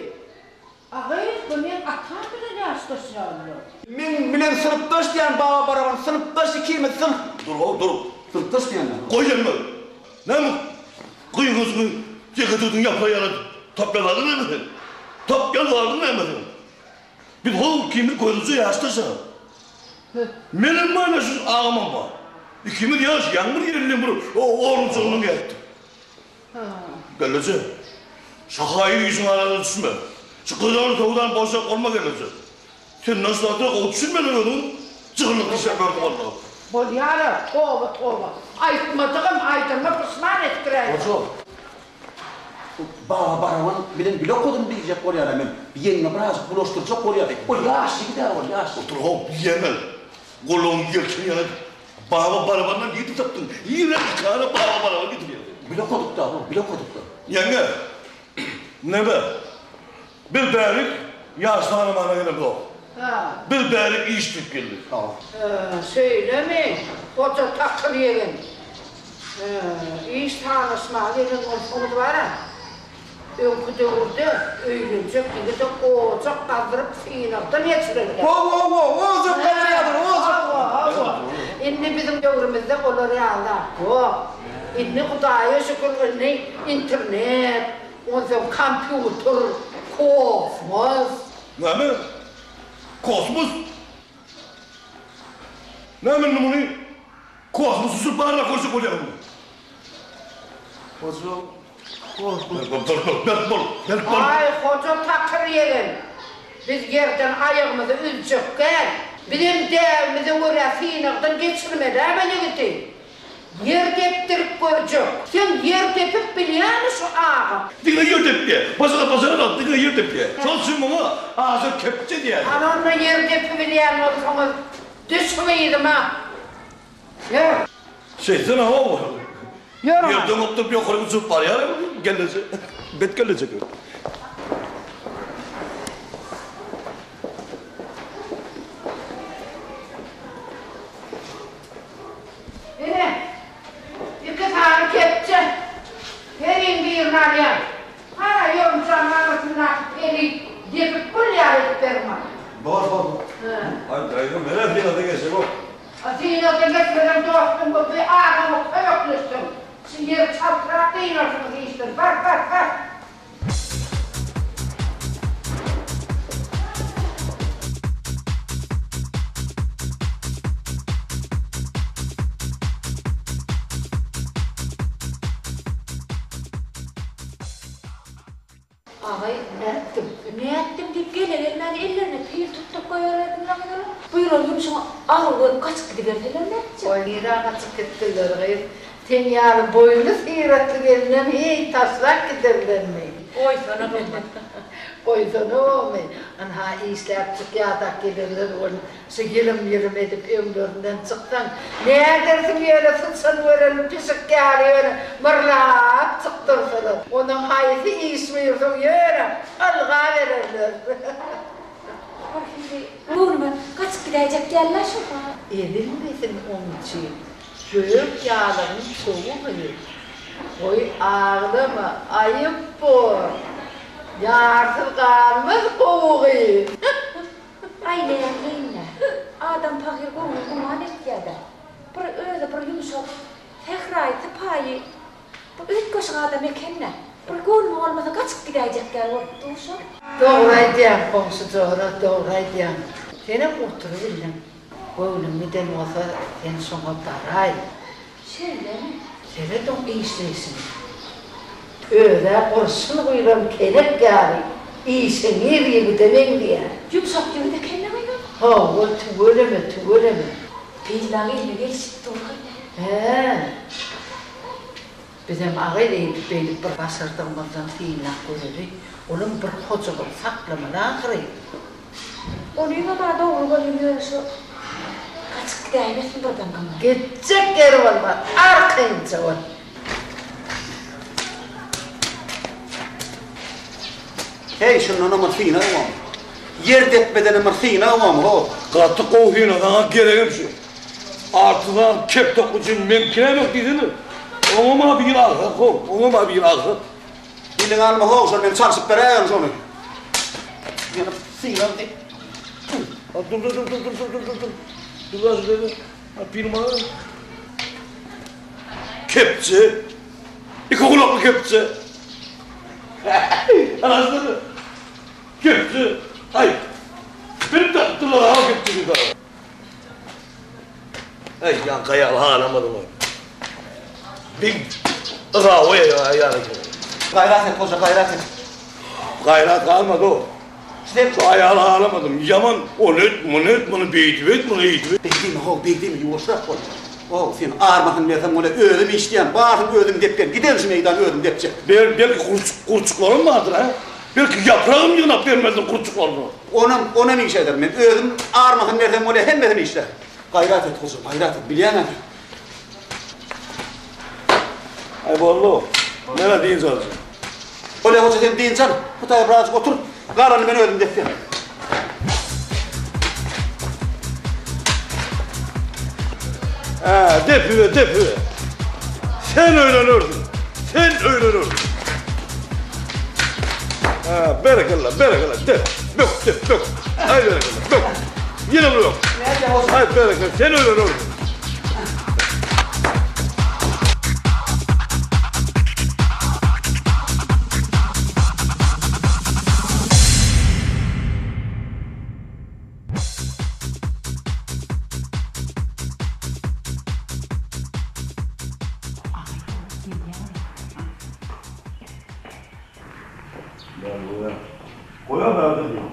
A gyz, bu meň atam bilen ýaşdaş ýaly. Meň bilen synpdaş diýýän Baba Baraban, synpdaş ikimiz, synp. Dur-ow, dur. Synpdaş diýýän-dä. Goý ýeňňe. Näme gyňajyňy ýeke tutuň ýapraý ýaly tapýan zadyň näme seň? Tapýan zadyň näme seň? Biz ho ikimiz gözüje ýaşdaş-a. Menem bar, şu agamam bar. Ikimiz ýaş, ýaňy bir ýerinden bir orunjygyndan gelipdik. Gelneje, şu haýyr işiň arasyna düşme. Şu gyzan söwdan boşak bolma gelneje. Sen naşlata gowy düşünmeli özüň jygyllyk işe gördüm walla. Bolýara, toba toba. Aýtmadygym aýdanyma puşman etdiräýdim. Goja, bu Baba Baraban bilen bile okadym diýjek bolýara men. Ýeňňe birazjyk bulaşdyrjak bolýar. Ol ýaş ýigid-ä ol, ýaş. Otur how, ýeňňe. Gulagyň ýelken ýaly Baba Barabandan nirden tapdyň? Nirden ikara Baba Baraban getirýäň sen? Bile okadyk-da, how, bile okadyk-da. Ýeňňe, neme, biz bärik ýaş sanamana gelemzok. Biz bärik iş diýip geldik. Şeýlemi, goja takyr ýegen. Iş sanaşmaga gelen bolsaňyz bar-a. Öňki döwürde öýlenjek ýigide ojak gazdyryp synagdan geçirerdiler. Hawa, hawa, ojak gazdyrýardylar, ojak. Hawa, hawa. Indi biziň döwrümizde olar ýaly zat ýok. Indi Hudaýa şükür indi internet, onsoň kompýuter, kosmos. Näme? Kosmos? Näme indi muny kosmos uçup barlap görjek bolýaňmy? Hoja, Berk bol, berk bol. Aý, Hoja takyr ýegen, biz ýerden aýagymyzy üzjek däl. Bizem däbimize görä synagdan geçirmeli-ä ýigidi. Ýer depdirip görjek. Sen ýer depip bilýäňmi şu aga? Diňe ýer depýär. Başga başaranok, diňe ýer depýär. Şol üçin muňa aşyr kepje diýýärler. Hany onda ýer depibilýän bolsaňyz, düşüň yzyma. Ýör. Şeýtsene how. Ýör oňa. Ýerden gopduryp ýokary uçup barýar gelneje. Bet gelneje. Ine, iki sany kepje. Heriň birini alýan. Hana, ýonjanyň aňyrsyndaky peli depip gül ýaly edip ber maňa. Bor, bor. Aý, daýza, men-ä synada geçemok. A synada geçmeseň dostuň bolup, bir agaňa kömekleşseň, şu ýeri çaltrak dynarsyňyz işden. Bar, bar, bar. Agaý, nätdim, nätdim diýip gele-gelmän ellerine pil tutduryp goýbererdiňler gyzyl. Buýran ýumşuňy agyr görüp gaçyp gidiberseler nätjek? Goý, nirä gaçyp gitdiler gyz? Sen ýaly boýly syratly gelinem heý taşlap giderlermi? Goýsana Gymmat. Goýsana omy. Ynha işläp çykýadak gelenler welin şu ýylym-ýylym edip öňlerinden çyksaň nädersiň ýöne syçan gören pişik ýaly ýöne myrlap çykdyrsalar. Onuň haýsy iş buýursaň ýöne ylgabererler. Bir hili göwnüme gaçyp gidäýjek däl-le şu. Ezilmesin oň üçin. Gök ýalygyň çowugy. Goý aglama, aýyp bor. Ýarsyz galmaz gowugy. Aý nätleýin-dä. Adam pahyr göwni güman etýä-dä. Bir özi bir ýumşak, sähraýy, sypaýy, bir üýtgeşik adam eken-dä. Bir göwnüme bolmasa gaçyp gidäýjek ýaly bolup dur şol. Dogry aýdýaň goňşy jora, dogry aýdýaň. Senem oturybildiň. Göwnüň giden bolsa, sen şoňa baraý. Şeýlemi? Seret oň işleýşine. Öz-ä gurşun guýlan kelek ýaly işeňňir ýigide meňzeýär. Ýumşak ýigit eken-le gyzym. Hawa, tüweleme, tüweleme. Gyzlaň eline gelşip dur gyz. Hä. Bizem agyz eýdip-beýdip bir başardygymyzdan synlap göreli. Olam bir hojalygy saklamaly ahyry. Onyňam-a dogry welin ýöne şu gaçyp gidäýmesin birden gyňa. Gitjek ýeri bolmaz, arkaýynja bol. Heý, şundanam bir synag bormy? Ýer depmedenem bir synag bormy, ho? Gaty gowy synag, saňa geregem şu. Artyzan kep tokly üçin meňki näme diýsene. Oňam-a bir agsak, ho, oňam-a bir agsak. Diliňi alma how şol men çalşyp beräýerin şony. Ýene sylag diýip. Dur dur dur dur dur dur dur dur. Dur az dur. Ha pil maňa. Kepçe. Iki gulakly kepçe. Anasını. Kepçe. Aý. Bilip tapdylar ha kepçeyi da. Aý ýaňky aýaly halamadym. Big ygawy aýal eken. Gaýrat et goja gaýrat et. Gaýrat galmady o. Şu aýaly halamadym. Ýaman ony et, muny et, muny beýdip et, muny eýdip et. Beý diýme how, beý diýme, ýuwaşrak bol. How, sen armasyny berseň bolýa, özüm işleýän, baryny özüm depýän, giderin şu meýdany özüm depjek. Ber, belki gurçuk, gurçuklarym bardyr, hä? Belki ýapragym ýygnap bermelidir gurçuklarymy. Onam, onam iş ederin men. Özüm armasyny berseň bolýa, hemmesini işlärin. Gaýrat et goja, gaýrat et, bilýäň-ä sen. Aý boldy. Menä dynç aljak. Bolýa goja sen dynç al. Bu taýa birazjyk otur. Galanyny men özüm depýän. Hä, depibe, depibe. Sen öýlenersiň. Sen öýlenersiň. Hä, berekella, berekella, dep. Bök, dep, bök. Aý berekella, bök. Ýene bir bök. Aý berekella, sen öýlenersiň. Goýar bärde diýip.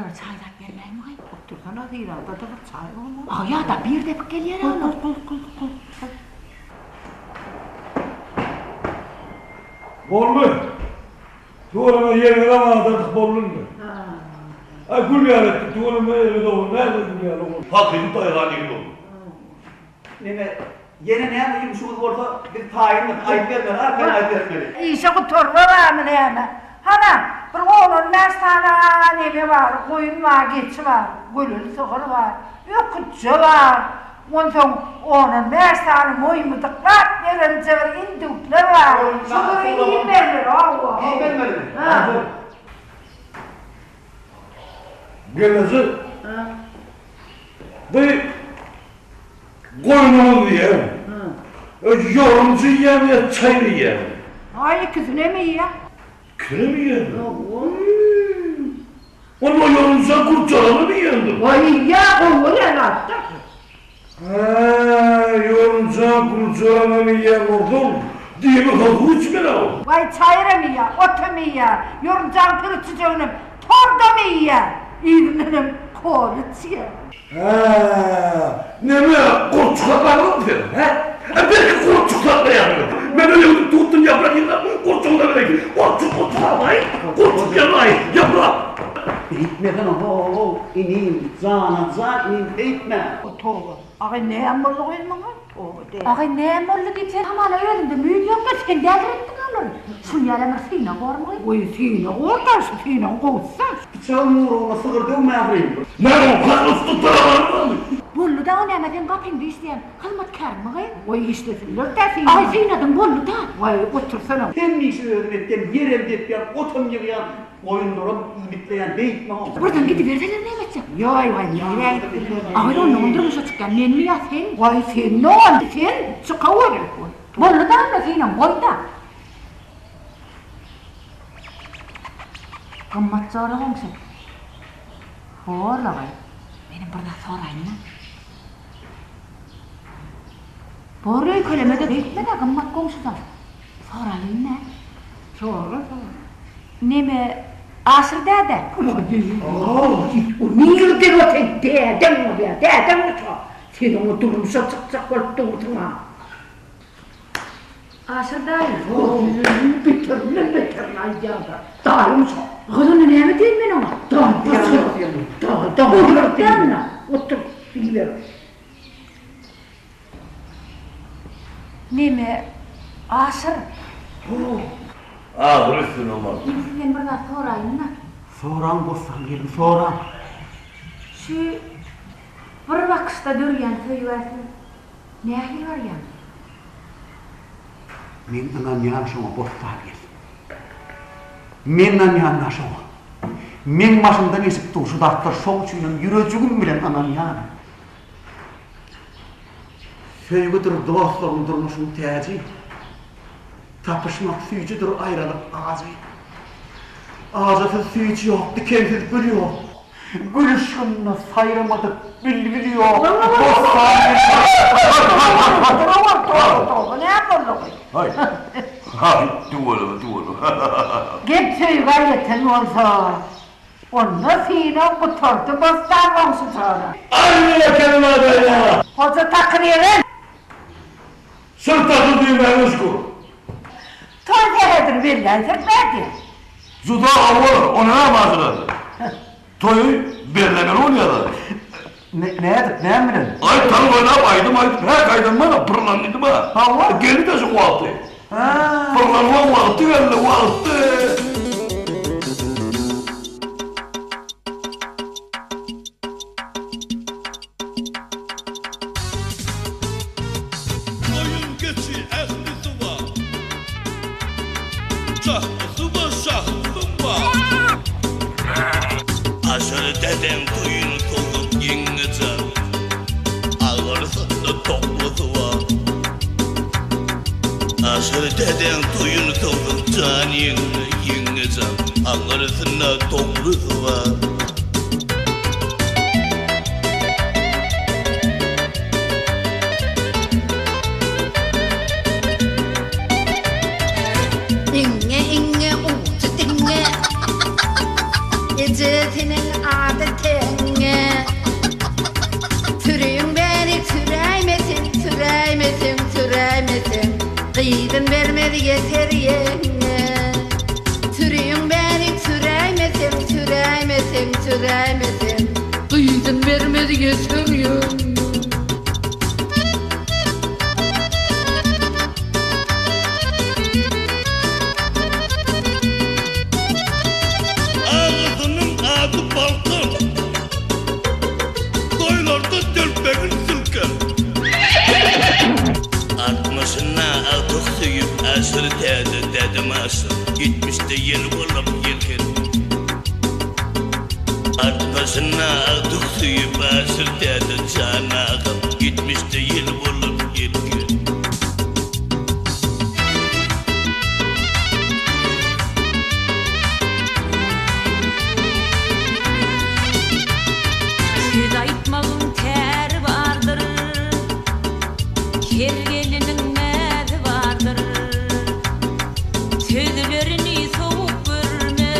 Olara çaý zat bermäýinmi gaý? Otursana Sylagda-da bir çaý bolmaz. Aga ýa-da bir depik gelýär-ä olar. Goý, goý, goý, goý. Boldy. Tüweleme ýeňňe agdardyk boldy indi. Aý gül ýaly etdik tüweleme erbet oglan näde gül ýaly oglan. Hakyky daýhan ýigit oglan. Neme ýene näme ýumşuňyz bolsa biz taýyndyk aýdyp bermeli arkaýyn aýdyp bermeli. Işe gutarma barmy näme? Hana, bir on-on bäş sany neme bar, goýun bar, geçi bar, göleli sygyr bar, öküzçe bar. Onsoň on-on bäş sany moýmudyklap berenje bir indükler bar. Şolary iým bermeli, hawa. Iým bermelimi? Ha. Gelneje, bu goýnuňyz diýýän. Ýorunja iýýämi ýa çaýyr iýýämi? Aý, ikisinem iýýän. Ikisinem iýýänmi? Hawa. Onda ýorunja gurjalanam iýendir. Waý iýýä gowy bolýan zatda. Hä, ýorunja gurjalanam iýýän bolsaň, diýmek sen suw içmeli-ä ol. Waý çaýyram iýýä, otam iýýä, ýorunjaň pürçüjeginem tordam iýýä, yzyndanam kola içýä. Hä, neme, gurçuk saklaňokmy sen, hä? Hä, belki gurçuk saklaýaňdyr. Men öýe gidip tutdan ýaprak ýygnap, gurçugy-da bereýin. Gurçuk, gurçuk alaýyn, gurçuk ýygnaýyn, ýaprak. Beýtmesene ho-ow, inim, jana jan inim, beýtme! O toba. Agaý, näme boldy gyz muňa? Toba däl. Agaý, näme boldy diýip sen hamala özüňde müýn ýokdur, sen däldiretdiň olary. Şuny ýalam bir synag bormy gyz? Goý, synag bor-da, şu synagyň gowusy-da. Pyçagyň ugruna sygyr döwme ahyryn. Näme ol kakasy tutdurarmy? Boldy dagy näme seň gapyňda işleýän hyzmatkäriňmi gyz? Goý işlesinler-dä synag. Aý synadyň boldy-da. Waý, otursana. Hemişe özüm etýän, ýerem depýän, otam ýygýan, goýunlaram iýmitleýän, beýtme how. Birden gidiberseler näme etjek? Ýaý, waý, nirä gitsinler? Aý onda oň durmuşa çykýan menmi ýa sen? Waý, sen dogan, sen çykawer. Boldy-da onda synaň goý-da. Gymmat jora goňşy. Bor-la-gaý. Menem bir zat soraýyn-da. Bor öýkeleme-de beýtme-dä Gymmat goňşujan. Soraýyn-da. Sora, sora. Neme, Aşyr däde? O nirden o seň dädeň bolýar, dädeňmi şo? Sen oňa durmuşa çykjak bolup dursuň-a. Aşyr daýy. Beterinden beterini aýdýar-da. Daýym şo. Gyz onda näme diýeýin men oňa? Daýy, daýy, daýy. Otur, diýiber. Neme, Aşyr? Ahyr üstüne bar. Men sizden bir zat soraýyn-da. Soraň Bossan gelin, soraň. Şu bir bakyşda dörýän söýgä siz Nähili barýaň? Men ynanýan şoňa Bossan gelin. Men ynanýan-da şoňa. Meň başymdan geçip dur şu zatlar şoň üçinem ýürejigim bilen ynanýan. Söýgüdir dostlaryň durmuşyň täji. Tapyşmak süýjüdir aýralyk ajy. Ajysyz süýji ýok, dikensiz gül ýok. Gül yşgynda saýramadyk bilbil ýok. Bossan Haý, haý, tüweleme, tüweleme. Gep söýgä ýeten bolsa, onda synag gutardy Bossan goňşy jana. Aý, berekella daýza! Hoja takyr ýegen! Syr takyr diýmäge şükür. Toý sähedini belläýsek nädýä? Juda gowy bolar, ony näme ajyrady? Toýy bellemeli bolýa-da. Nädip, näme bilen? Aý, tans oýnap, aýdym aýdyp, häk aýdanmana, pyrlan diýdim-ä. Hawa. Geldi-de şu wagty. Hä. Pyrlanmaň wagty geldi, wagty. Goýun geçi ählisi bar. Şahsy bar şahsym bar. Aşyr dedeň toýun sozup ýeňňejan. Agyrsynda toklusy bar. Aşyr dedeň toýun sozup jan ýeňňe ýeňňejan. Agyrsynda toklusy bar. Iňňe iňňe ujy diňňe Eje seniň adyň. Ýeser ýeňňe. Süriň bärik süräýmeseň, süräýmeseň, süräýmeseň. Gyzyn bermez ýeser ýeňňe. Agasynyň ady Balkan. Toýlarda telpegin silker. Altmyşynda agtyk söýüp aşyr täze dädem aşyr. Ýetmişde ýel bolup ýelken. Altmyşynda agtyk söýüp aşyr täze jan agam. Ýetmişde ýel bolup ýelken. Söz aýtmagyň täri bardyr, Her geliniň näzi bardyr. Sözlerini sowuk görme,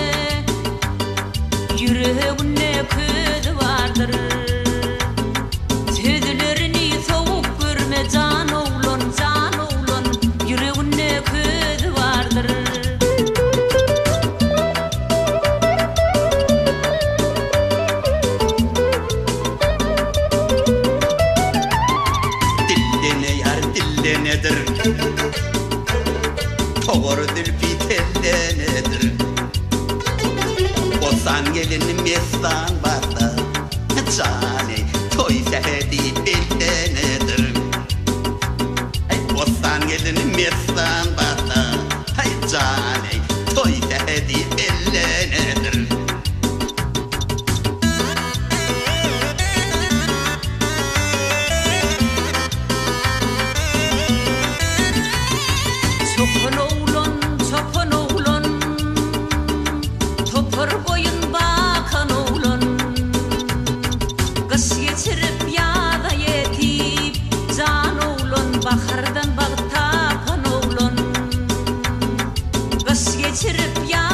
Ýüreginde közi bardyr. Sözlerini sowuk görme, jan oglan, jan oglan, Ýüreginde közi bardyr. Dillene ýar dillenedir. Togar zülpi tellenedir. Bossan gelin messan barsa, Jany toý sähedi bellenedir. Aý, bossan gelin messan barsa, Aý, jany toý sähedi bellenedir. Çopan oglan, çopan oglan, Topar goýun bakan oglan. Gyş geçirip ýaza ýetip, Jan oglan bahardan bagt tapan oglan. Gyş geçirip ýaza.